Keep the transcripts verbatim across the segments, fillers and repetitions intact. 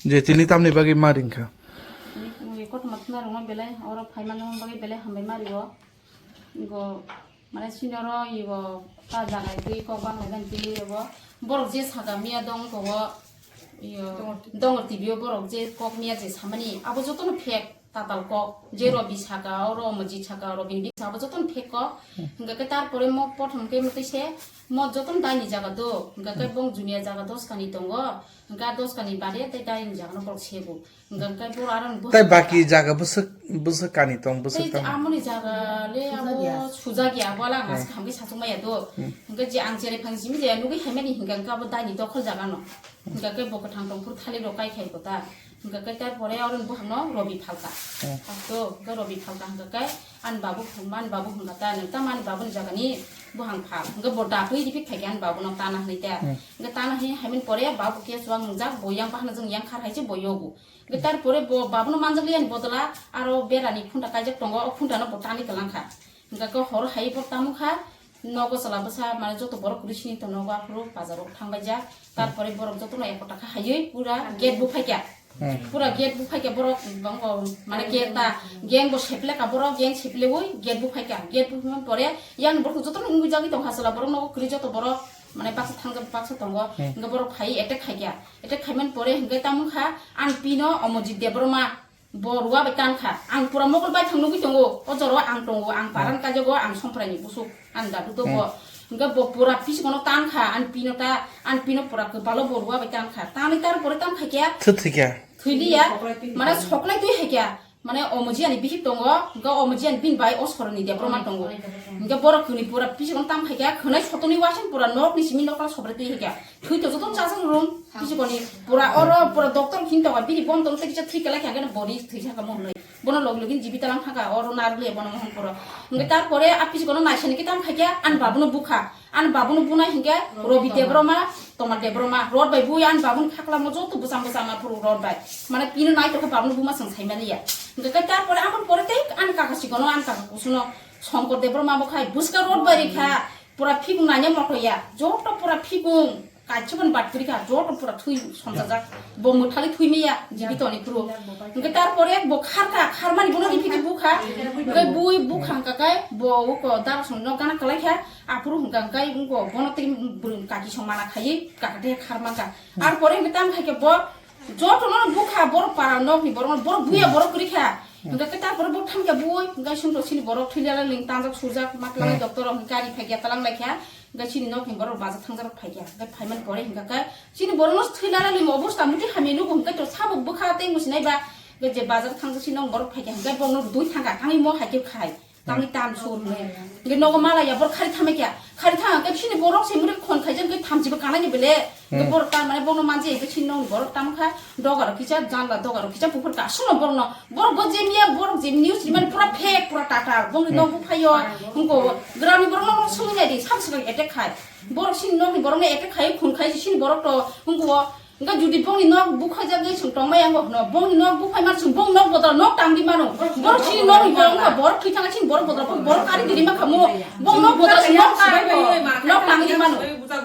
Je tini tamni bagwi ma ringkha? Tini kothoma thumna rwngma belai, oro phaima nangma bagwi belai hambai ma rio. Go, mane, senior o, igo, ta jaga twi kok bang haiban twi, igo, borok je saka miya dong kogo, iyo, dongor T V o borok je kok miya je samani, abo jotono fake, tatal kok, je Robi saka, oro Omojit saka, Robi ni bisa, abo jotono fake kok. Hingke ke tarpore mo pothom ke motwi se, mo jotono daini jaga do, hingke ke bong junior jaga dos kani tongo, hingke dos kani bade tei daini jaga no borok sego. Hingke kai boro aro ni Tai bwswk baki jaga bwswk, bwswk kani tong, bwswk tei tong. Amoni jaga le abo sujakya, abo ala ang aswk hamkhe sachuk maya do. Hingke je ang cherai phang simi je nugwi haimani hingke hingke abo daini dokhol jaga no. Hingke kai bo kwthang tongphuru thali rok kai khai kota. Hingke kai tarpore aro ni buhang no Robi phalka. Asto hingke Robi phalka hingke kai ani babu, ani babu hingka ta nang ta ani babu ni jaga ni buhang phal. Hingke bo datwi rifik phaikha ani babu no tana hinui ta. Hingke tana hinui haiman pore babu khe chuwak nungjak bo yang bahana jwng yang khar hai se bo yogo. Hingke tarpore bo babuno manjakliya ni bodola aro berani phunta kaijak tongo, o phunta no bo tani kwlangkha. Hingke khe horo hai bo tamokha, nogo chwla bwsa mane joto borok kwrwi sini to nogo aphuru bazaro thangbaijak. Tarpore borok jotono ekota kha haiwi pura gate buphaikha. Pura gate buphaikha borok bango mane gate ta gang bo sepleka borok gang seplewi gate buphaikha. Gate buphaimani pore yang borok jotono wngwi jagwi tongkha chwla borok nogo kwrwi joto borok mane baksa thangjak baksa tongo. Hingke borok phai attack khaikha. Attack khaiman pore hingke tamo wngkha, ang pino Omojit Debbarma bo ruwa bai tankha. Ang pura mokol bai thang nugwi tongo. O jora ang tongo, ang paran kajago, ang Somprai ni busuk, ang dadu to bo. Hingke bo pura pisikono tankha, ang pino ta, ang pino pura kwbalo bo ruwa bai tankha. Tangni tar pore tang khaikha. Thwi thwikha. Thwiliya, mane soklai twi haikha. Mane Omojit ni bihik tongo, hingke Omojit ni bini bai o Soroni Debbarma tongo. Hingke borok kwnwi pura pisikono tam khaikha, khwnai sotoni wasing pura nokni simi nokla sobrai twi haikha. Thwi to joto chajak rung, pisikoni pura oro pura doctor khin tongo, bini bon tong tei kisa thwi kelai kha, khe bori thwi saka mo hwnwi. Bono logi logi jibi talang thangkha, oro narwkle bono mohon poro. Hingke tarpore a pisikoni naisani khe tam khaikha, ani babuno bukha. Ani babuno bunai hingke Robi Debbarma, Toma Debbarma, rod bai bui ani babuno khaklamo joto bwcham bwcham aphuru rod bai. Mane pino nai tokhe babuno buma chwng saimani ya. Hingke khe tarpore aboni pore tei ani kaka sikono, ani kaka kusuno Songkor Debbarma bo khai bwska rod bai rikha, pura phikung naina moto ya, joto pura phikung. Kaisa ban bat kwrwi kha, joto pura thwi somsajak. Bo mwthali thwi maya, jibi toni phuru. Hingke tarpore bo kharkha, kharmani bono riphi bukha. Hingke bui bukha hingka kai, bo uko darasong no gana kalai kha. Aphuru hingka kai, uko bono tei bwrwng kaki song mana khaiwi, kaka de kharma kha. Arpore hingke tam khai khe bo, joto no bukha, borok para nokni borok, borok buya, borok kwrwi kha. Hingke khe tarpore bo thamkha bui, hingke sumto sini borok thwi lala ling tanjak sujak, ma twlang doctor rok hingke ari phai khe talang lai kha. Hingke chini nokni borok baja thangjak rok phai kha. Hingke phaimani pore hingke khe chini borok no thwi lala ling obosta muti hamya nugo hingke to sabo bwkha tei musinai ba hingke je baja thangjak chini nok borok phai kha hingke bong no dui thangkha thangwi mo hai khe khai. Tangwi tan sur hwnwi. Hingke nogo mala ya borok khari thamai kha. Khari thang khe chini borok se muri khon khai jang khe thamchi bo kanai ni bele. Hingke borok ta mane bono manje hingke chini nokni borok tamo kha. Doga rok kisa janla doga rok kisa buphur ka suno borok no. Borok bo je miya borok je news rimani pura fake pura tatal. Bongni nok buphaio. Hingko grami borok no sumi nai di sab swkang attack khai. Borok chini nokni borok no attack khai khun khai chini borok to hingko. Hingke jodi bongni nok bukhaijagwi chwng tongmaya wngkha hwno, bongni nok buphaima chwng bong nok bodol nok tangwi mano. Borok chini nokni borok wngkha, borok thwi thangkha chini borok bodol, borok kari diri mankha mo. Bong nok bodol chwng nok sibai bo, nok tangwi mano.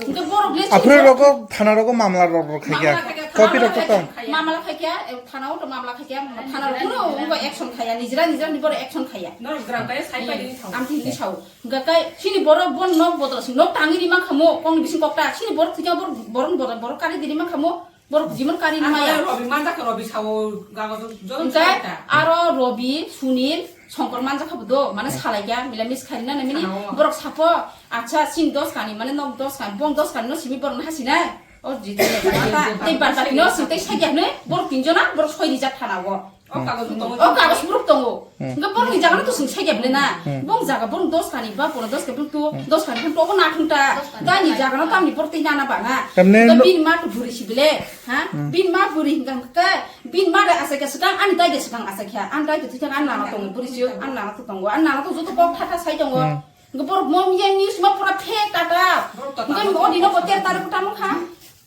Hingke borok le Aphuru rogo thana rogo mamla rok rok khaikha. Mamla khaikha, Copy rok to tong. Mamla khaikha, eh, thana o to mamla khaikha, thana rok kuno wngkha action khaya, nijra nijra ni borok action khaya. Norok gram kaya sai pai ni sao. Amtwi ni sao. Hingke kai chini borok bo nok bodol si nok tangwi rima khamo, kong bising kokta chini borok thikya borok, borok bodol borok kari di rima khamo, borok jimon kari rima ya. Robi manjak robi sao gago joto. Hingke aro Robi, Sunil, Songkor manjak khabo do, mane salai ya, mila mis khari na mini. Borok sapo, acha chini dos kani, mane nok dos kani, bong dos kani no simi borok no hasi na. O jiti ni bata, tei bata tino sing tei sakya hwnwi borok tinjona borok soi rijak thana o. O kagoz bo tongo. O kagoz borok tongo. Hmm. Hwnkhe borokni jaga no to sing sakya bwle na. Hmm. Bong jaga borok dos kani ba pono dos kani to, hmm, dos kani to bo na thung ta. Dos kani. Dai ni jaga no tamni borok tei nana ba na. Tamne hwnkhe lo- bini ma to buri si bwle, ha? Hmm. Bini ma buri hwnkha hwnkhe bini ma da asai khe swkang ani dai de swkang asai khe. Ani dai de thwithang ani nana tongo buri si, ani nana to tongo. Ani nana to joto kok tha tha sai tongo. Hmm. Hwnkhe borok mom yang news ma pura fake kata. Borok kata. Hwnkhe o dino bo ter tarik tamo kha.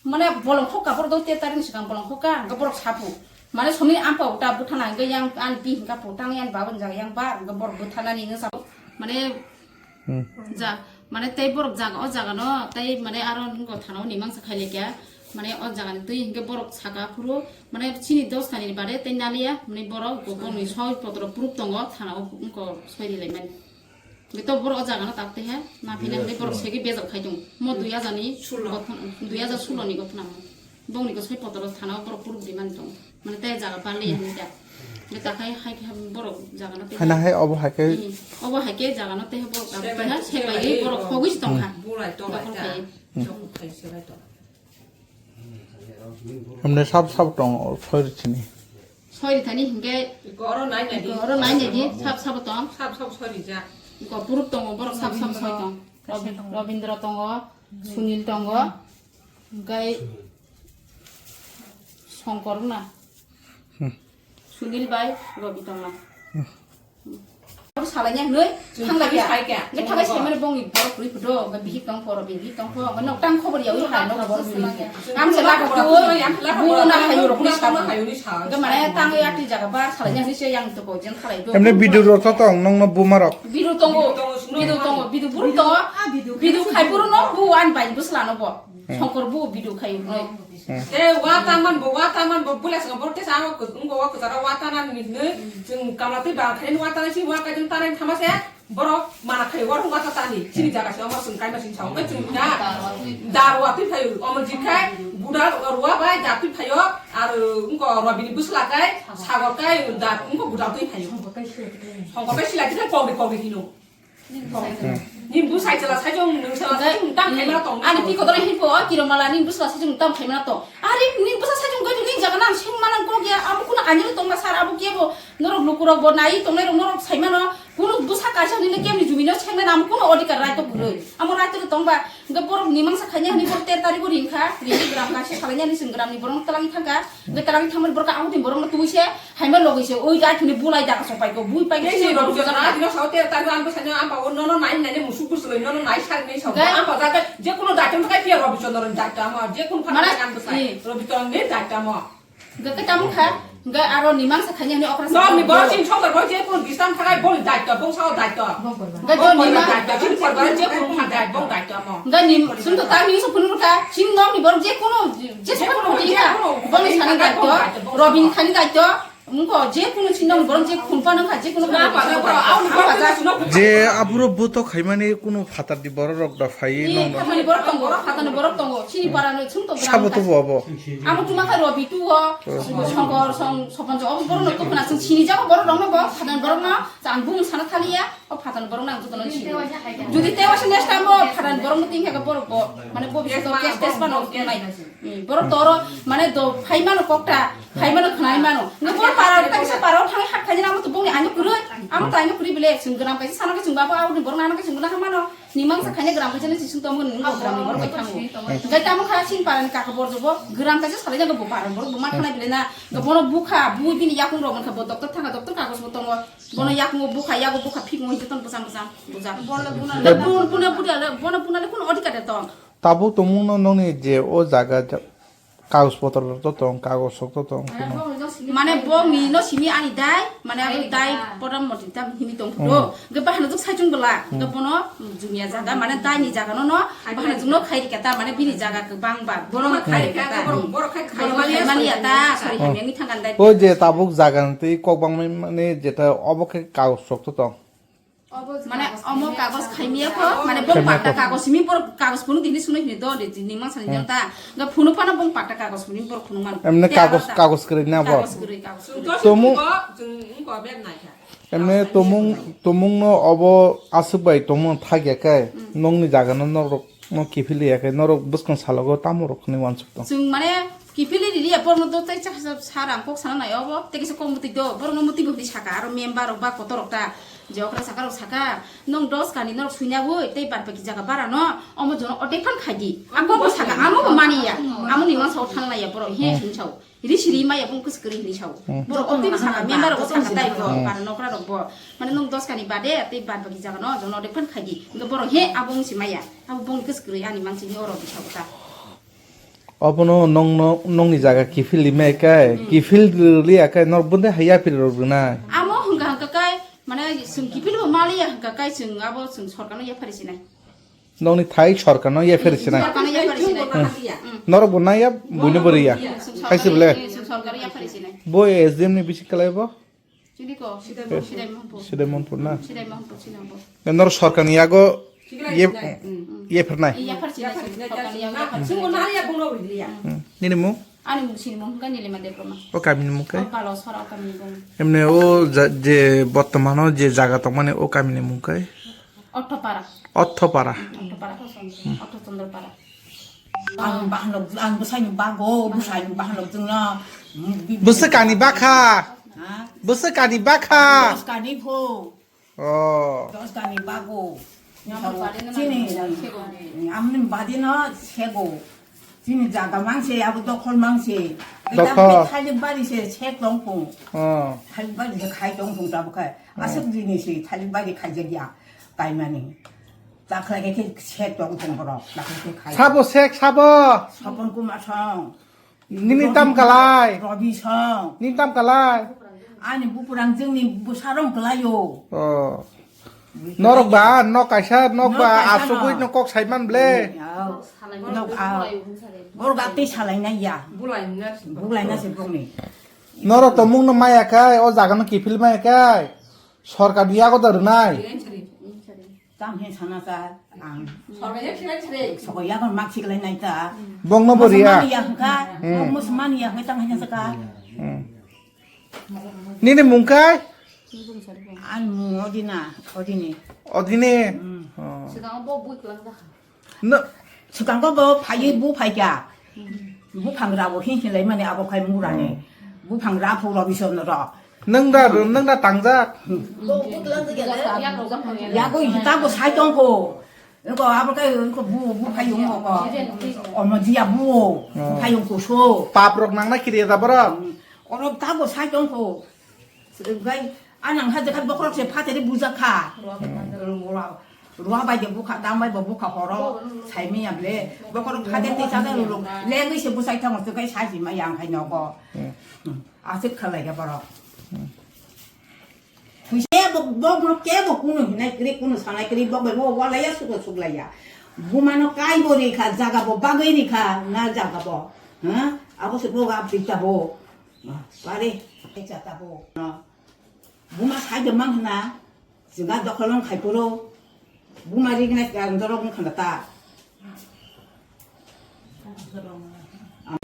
Mane bolong khokha borok do ter tarik ni swkang bolong khokha. Hwnkhe borok sapu. Mane somni ampa uta bwthana hwnkhe yang an pi hwnkha putang yang babon jaga yang bar hwnkhe borok bwthanani hwnkhe sapu. Mane Hmm. Ja, mane tei borok jaga o jaga no tei mane aro nungo thana o ni mangsa khailekya. Mane o jaga ni twi hwnkhe borok saka phuru mane chini dos kani ni bare tei naliya mane borok bo bongni soi potro proof tongo thana o wngko soi rilai mani. Hwnkhe to borok o jaga no tak tei he, na phina hwnkhe borok segwi bejak khai tongo. Mo dui hajar ni sulo. Gothon, dui hajar sulo ni gothona mo. Bongni gosoi potoro thana o borok proof rimani tongo. Mane tei jaga bali hwnwi da. Hwnkhe takhai hai khe borok jaga no tei. Hana hai obo hai khe. Hmm. Obo hai khe jaga no tei borok tak tei ha sepai borok khogwi si tongkha. Bulai tong lai ta. Dokhol khai. Chok khai se lai tong. Hemne sab sab tong o soi ri chini. Soi ri thani hwnkhe iko oro nai nai di. Iko oro nai nai di, sab sabo tong. Sab sab soi ri ja. Iko proof tongo, borok sab sab soi tong. Robi-, Robindra tongo, Sunil tongo, hwnkhe Songkor wngna. Hmm. Sunil bai Robi tongna. Hmm. Abo salai ya, hnoi, thang lagi ya. Nge thagai sai mane bongni borok kwrwi photo, nge bihik tong pho, bihik tong pho, nge nok tang khobor ya, ui hai nok borok kwrwi. Am se lak tu, bu na hayu rok ni sa. Nge mane tang ya ti jaga bar salai ya, hnoi se yang to ko, jeng salai do. Emne bidu rok to tong, nong no bu marok. Bidu tongo, bidu tongo, bidu buru tongo, bidu khai buru no bu an bai bu sala no bo. Hmm. Songkor bu video khai wngnai. Hmm. Te wa tangman bo, wa tangman bo, bula song borok tesa ang ko, ngo wa ko jara wa tangman ni hnoi, chwng kamla twi ba khai wa tangna si wa ka jeng tanai thama se, borok mana khai wa wa ta tani, chini jaga se omo chwng kaima sing chao, ngai chwng ka, dar wa twi phayo, omo ji khai, budar wa bai dar twi phayo, ar ngo Robini busla kai, sagor kai, dar ngo budar twi phayo. Songkor kai sila twi khai kogri kogri hino. Ni bwsai chwla sai jong, nwng chwla sai jong, tang khaima tong. Ani pi kodora hin po, kiro mala ni bwsla sai jong, tang khaima tong. Ari ni bwsa sai jong, goi ni jaga nang sing manang kok ya, abo kuno ani tong ba sar, abo kebo, norok lukurok bo nai tongnai rok norok sai mano, kuno bwsa kaisa ni le kemni jumi no seng nai, amo kuno odhikar rai to guroi. Amo rai to tong ba, ga borok ni mangsa khaini hani borok ter tari bo ring kha, ring gram kaisa salai ni sing gram ni borok no talang thang kha, ga talang thang borok abo din borok no tui se, Haima logi se, oi jai thini bulai daga sopai ko, bui pai Ke si Robi Chandra, adino sao te, tani ang bwsai no, ang ba, o nono nai, nai, musuk bwswlwi, nono nai, sari nai, sao. Ga- Ang ba, jaga, je kuno daityo thakai, piya Robi Chandra ni daityo, ama, je kuno Mana- phatang ang bwsai, i. Robi Chandra ni daityo, ama. Ga ke tamo kha, ga aro ni mangsa khanya ni okra No, sa ni bo, bo. Chin sokar bo, je kuno distan thakai, boni daityo, bong sao daityo. Ga Bong jo ni boni ma- daityo, chin sokar bo, je kuno pha daityo, bong daityo, ama. Ga ni, sun to tang ni so phunur kha, chin nok ni bor je kuno, je Je kuno, kuno, je je kuno, kuno, boni je sani kuno, daityo, bong daityo, bong Robi sao. Khani daityo. Wngkha, je kunu chini nokni borok je khunpa nangkha, je kunu Chwla kunu pajak chwla borok, pajak. Aboni borok chwla pajak. Je aburo buto khaimani kunu phatarni borok rok da phai Ni nong. Phatarni borok tongo, phatarni borok tongo. Chini para no chwng tongo. Sabo to bo abo. Amo tuma kha Robi tu o, Songkor, Song, Sopanjo, abo borok no to khna chwng chini jago borok rok no bo, phatarni borok no, chang bung sana thaliya, o phatarni borok no ang joto no chini. Jodi tewa se next time bo, phatarni borok no tingkha borok bo, mane bo bisoto case test ba no nai. Hmm, borok toro, mane do, phai mano kokta, phai mano khnai mano. Nge bor para, ta kisa para, thang hak thai na, amo to bongni ano kurui, amo to ano kurui bele, sing gram kaisa sana ke sing babo, abo ni borok ano ke sing na mano. Ni mangsa khanya gram kaisa ni sing to mun, nge gram ni borok thang. Ngai tamo kha sing para ni kaka bor jobo, gram kaisa salai jago bo para borok bo ma khnai bele na. Nge bono bukha, bui bini yakung rok mankha bo doctor thanga, doctor kagos bo tongo. Bono yakung bukha, yago bukha phik mo hiton bosang bosang, bosang. Bono buna le, bono buna le, bono buna le kun odhikar de tong. Tabuk tongmungno nokni je o jaga ja-, kagoj potor rok to tong, kagoj rok to tong, kuno. Mane bo mi no simi ani dai, mane abo dai podam moti tam himi tong phuto. Hmm. Ge bahana juk saichung bela, Hmm. ge bono jumia jaga, mane dai ni jaga no no, bahana juk no khai rikha ta, mane bini jaga kwbang ba, bono khai rikha ta. Borok khai mani ya ta, sorry, Hmm. hamya ni thangkan dai. O je tabuk jaga ni twi kok bangmani mane jeta obo khe kagoj rok to tong. Mane omo kagos khaimia kho, mane bong Khaimia pakta kho. Kagos simi bor kagos phunu dini sunai hini do de dini mangsa ni Hmm. jang ta. Ga phunu phano bong pakta kagos phunu bor phunu man. Emne Te kagos, aro ta. Kagos kwrwi na bo? Kagos kwrwi, kagos kwrwi. Chwng to Tomung simi bo, chwng wngkha beb naikha. Emne Kagos tomung, khaimia kho. Tomung no obo aswk bai tomung thakya khe Hmm. nokni jaga no norok No kiphil ya khe norok bwskang salogo tamo rok ni wansuk tong. Chwng mane kiphil ri ri ya borok no do tei cha sa rang kok sana nai obo tei kisa kok mutwi do borok no mutwi bo hwnwi saka aro member rok ba kotor rok ta je okra saka rok saka nong dos kani norok suina boi tei bar baki jaga bara no omo jono odek phan khai di. Ang kok bo saka amo bo mani ya amo ni wansa o thanglai ya borok he sing sao. Risi ri maya bung kwswk kwrwi hinwi sao. Hmm. Borok o twi saka member rok saka tai bo, hmm, para nokra rok bo. Mane nwng dos kani bade tei bad baki jaga no jono de phan khaidi. Hwnkhe borok he abo wng si maya. Abo bung kwswk kwrwi ani mansini oro bisa buta. Obono nongno, nongni jaga kiphil ri maya kai, hmm, kiphil ri ya kai, nor bunde hai yapri rok rwnai. Amo hwnkha hwnkha kai, mane chwng kiphil bo maliya hwnkha kai chwng abo chwng sorkarno yaphari sinai. Nokni thai sorkarno yaphar sinai. Sorkarno yaphar sinai. Hmm. Norok bo naiya, buino bo riya. Hmm, sorkar Haise bole? Hmm, sorkar yaphar sinai. Bo S D M ni bisi kalai bo? Chini ko, Sidai Mohanpur. Sidai Mohanpur na? Sidai Mohanpur, Sidai Mohanpur. Norok sorkarni yago ye, hmm, yaphar nai? Yaphar sinai, sorkarni yago yaphar sinai. Hmm. Nini mung? Ani mung sini mung hwnkha Nilima Debbarma. O kamini mung kai? O Kalo Sora o kamini mung. Emne o ja-, je bortomano je jaga tongmani o kamini mung kai? Ottopara. Ottopara. Ottopara. Ottochandra para. Ang bahanok, ang bwsaini bago, bwsaini bahanok jwngno. Bwswk kani bakha. Ha? Bwswk kani bakha. Dos kani pho. Oh. Dos kani bago. Chini, amni badino sego. Chini jaga mangse, abo dokhol mangse. Dokhol. Thalik bari se sek tongphung. Oh. Thalik bari se khai tongphung tabukhe. Oh. Aswk jini se thalik bari khaijak ya. Kaimani. Takhlai khe sek tong tong borok. Takhlai khe khai. Sabo sek, sabo. Sopon Kumar Song. Nini tam kalai? Robi Song. Nini tam kalai? Ani bupurang jengni bwsarong kalaio. Oh. Norok ba, nok kaisa, nok ba, asugwi no kok saiman ble. Nok a. Borok atwi salainai ya. Bulaina se bongni. Norok to mungno maya kai, o jaga no kiphil maya kai. Sorkar ni yago da rwnai. Tang he sana ta ang. Sorkar ya khirai khirai. Sokoi ya kon mak siklai nai ta. Bongno bo riya. Mani ya hwnkha. Hmm. Mok mus mani ya hwnkha tang he saka. Hmm. Nini mung kai? An mung odina, odini. Odini? Hmm. Oh. Sidang bo bui klang da. No. Swkang ko bo phaiwi bu phaikha. Buphang rabo hin hinlai mani abo khai murani. Buphang ra phu robi son ro. Nang da, nang da tangjak. Yago hita bo sai tong ko. Ko abo kai ko bu, bu phai yung ko. Omo dia bu. Oh. Phai yung ko so. Pap rok nang na kiri da borok. Oro ta bo sai tong ko. Gai, anang ha jakha bokrok se phateri bujak kha. Rua bai de bukha, dam bai bo bukha horo, saimi ya ble. Bokrok phater te chada rulung. Lengwi se busai thango, se gai saji ma yang khai nogo. Hmm. Asik khalai ga borok. Hmm. Thuise bo, bo, bo, ke bo kunu hinai kri, kunu sanai kri, bo bai bo wala ya sukla sukla ya. Bumano kai bo ri kha, jaga bo bagwi ri kha, na jaga bo. Ha? Abo se bo ga pita bo. Pare, pare chata bo. Buma sai de mang hna, jwga dokhol wng khai phuru, buma ri gnai ka dorok wng khna ta. Ang,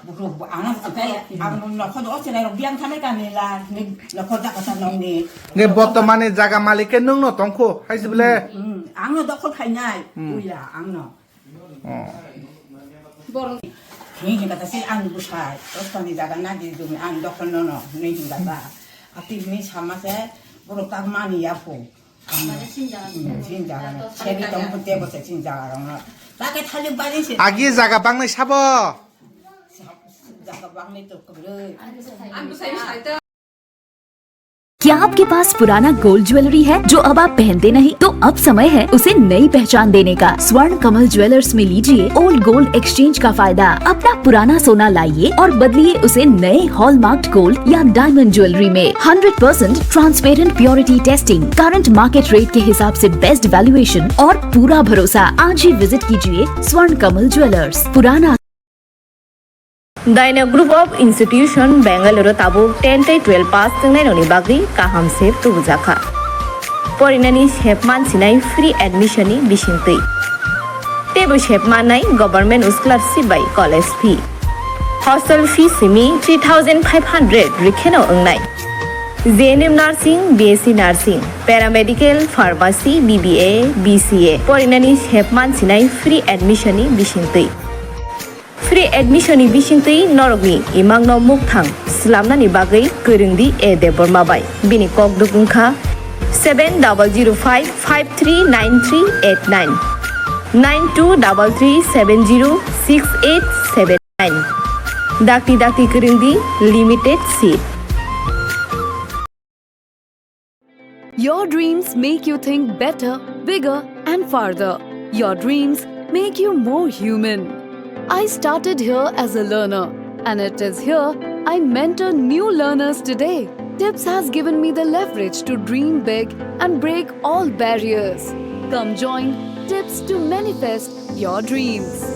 buku, ang, ang, ang nokhor o chenai rok biang thanai ka nila, ni nokhor jaka sa nong ni. Nge bortomani jaga malik ke nwng no tongkho, hai se bole? Hmm, ang no dokhol khainai, hmm, uya, ang no. Oh. Borok ni hingka ta se ang bwsai, ostani jaga nadi dumi ang dokol nono hinwi hingka ta. Ati hini sama se borok tak mani ya phu. Mane sinjaga. Hmm, sinjaga. Seri tong phu tebo se sinjaga rong no. Ta ke thali bari se. Agi jaga bangnai sabo? Jaga bangnai to kwrwi. Ang bwsai bwsai ta. क्या आपके पास पुराना gold jewellery है जो अब आप पहनते नहीं? तो अब समय है उसे नई पहचान देने का। स्वर्ण कमल ज्वेलर्स में लीजिए ओल्ड गोल्ड एक्सचेंज का फायदा। अपना पुराना सोना लाइए और बदलिए उसे नए हॉलमार्क्ड गोल्ड या डायमंड ज्वेलरी में। Hundred percent transparent purity testing, current market rate के हिसाब से बेस्ट वैल्यूएशन और पूरा भरोसा। आज ही विजिट कीजिए स्वर्ण कमल ज्वेलर्स, पुराना। Dino Group of Institution Bangalore o tabuk ten tei twelve pass wngnai rokni bagwi kaham se tubujakha. Porinani sep mansinai free admission ni bisingtwi. Teibo sep mannai government scholarship bai college fee. Hostel fee simi three thousand five hundred rwkheno wngnai. J N M Nursing, B S C Nursing, Paramedical, Pharmacy, B B A, B C A porinani sepman sinai free admission ni bisingtwi. Free admission ni bisingtwi norokni imangno mukthang slamnani bagwi kwrwngdi A Debbarma bai. Bini kokduk wngkha seven double zero five five three nine three eight nine, nine two double three seven zero six eight seven nine. Dakti dakti kwrwngdi, limited seat. Your dreams make you think better, bigger, and farther. Your dreams make you more human. I started here as a learner, and it is here I mentor new learners today. Tips has given me the leverage to dream big and break all barriers. Come join Tips to manifest your dreams.